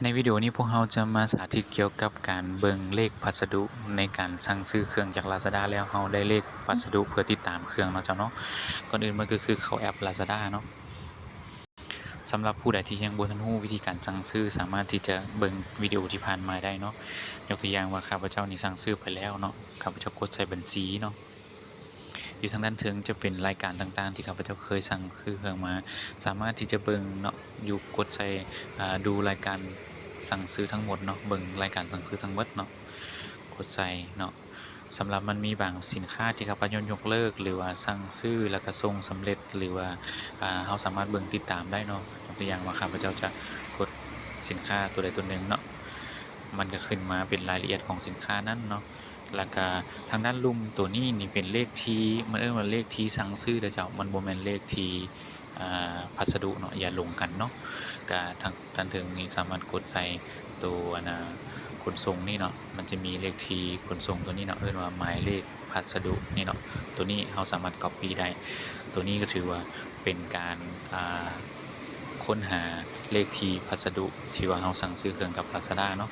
ໃນວິດີໂອນີ້ພວກເຮົາຈະມາສາທິດກ່ຽວກັບການເບິ່ງເລກພັດສະດຸໃນການສັ່ງຊື້ເຄື່ອງຈາກ Lazada ແລ້ວເຮົາໄດ້ເລກພັດສະດຸເພື່ອຕິດຕາມເຄື່ອງເນາະເຈົ້າເນາະ. ກ່ອນອື່ນໝົດກໍຄືເຂົ້າແອັບ Lazada ເນາະ. ສຳລັບຜູ້ໃດທີ່ຍັງບໍ່ທັນຮູ້ວິທີການສັ່ງຊື້ ສາມາດທີ່ຈະເບິ່ງວິດີໂອທີ່ຜ່ານມາໄດ້ເນາະ. ຍົກຕົວຢ່າງວ່າຂ້າພະເຈົ້ານີ້ສັ່ງຊື້ໄປແລ້ວເນາະ, ຂ້າພະເຈົ້າກົດໃສ່ບັນຊີເນາະ. ຢູ່ທາງດ້ານເທິງຈະເປັນລາຍການຕ່າງໆທີ່ຂ້າພະເຈົ້າເຄີຍສັ່ງຊື້ເຄື່ອງມາ, ສາມາດທີ່ຈະເບິ່ງເນາະ, ຢູ່ກົດໃສ່ ອາ ດູລາຍການສັ່ງຊື້ທັງໝົດເນາະ, ເບິ່ງລາຍການສັ່ງຊື້ທັງໝົດເນາະ, ກົດໃສ່ເນາະ. ສຳລັບມັນມີບາງສິນຄ້າທີ່ຂ້າພະເຈົ້າຍົກເລີກ ຫຼືວ່າສັ່ງຊື້ແລ້ວກໍສົ່ງສຳເລັດ ຫຼືວ່າ ອາ ເຮົາສາມາດເບິ່ງຕິດຕາມໄດ້ເນາະ. ຍົກຕົວຢ່າງວ່າຂ້າພະເຈົ້າຈະກົດສິນຄ້າຕົວໃດຕົວໜຶ່ງເນາະ, ມັນກໍຂຶ້ນມາເປັນລາຍລະອຽດຂອງສິນຄ້ານັ້ນເນາະ. ແລ້ວກະທາງດ້ານລຸ່ມໂຕນີ້ນີ້ເປັນເລກທີ່ ມັນເອີ້ນວ່າເລກທີ່ສັ່ງຊື້ເດີເຈົ້າ, ມັນບໍ່ແມ່ນເລກທີ່ ອາ ພັດສະດຸເນາະ, ຢ່າຫຼົງກັນເນາະ. ກະທາງດ້ານເທິງນີ້ສາມາດກົດໃສ່ໂຕ ອັນນາ ຂົນສົ່ງນີ້ເນາະ, ມັນຈະມີເລກທີ່ຂົນສົ່ງໂຕນີ້ເນາະ, ເອີ້ນວ່າໝາຍເລກພັດສະດຸນີ້ເນາະ. ໂຕນີ້ເຮົາສາມາດກັອບປີ້ໄດ້. ໂຕນີ້ກໍຖືວ່າເປັນການ ອາ ຄົ້ນຫາເລກທີ່ພັດສະດຸທີ່ວ່າເຮົາສັ່ງຊື້ເຄື່ອງກັບ Lazada ເນາະ.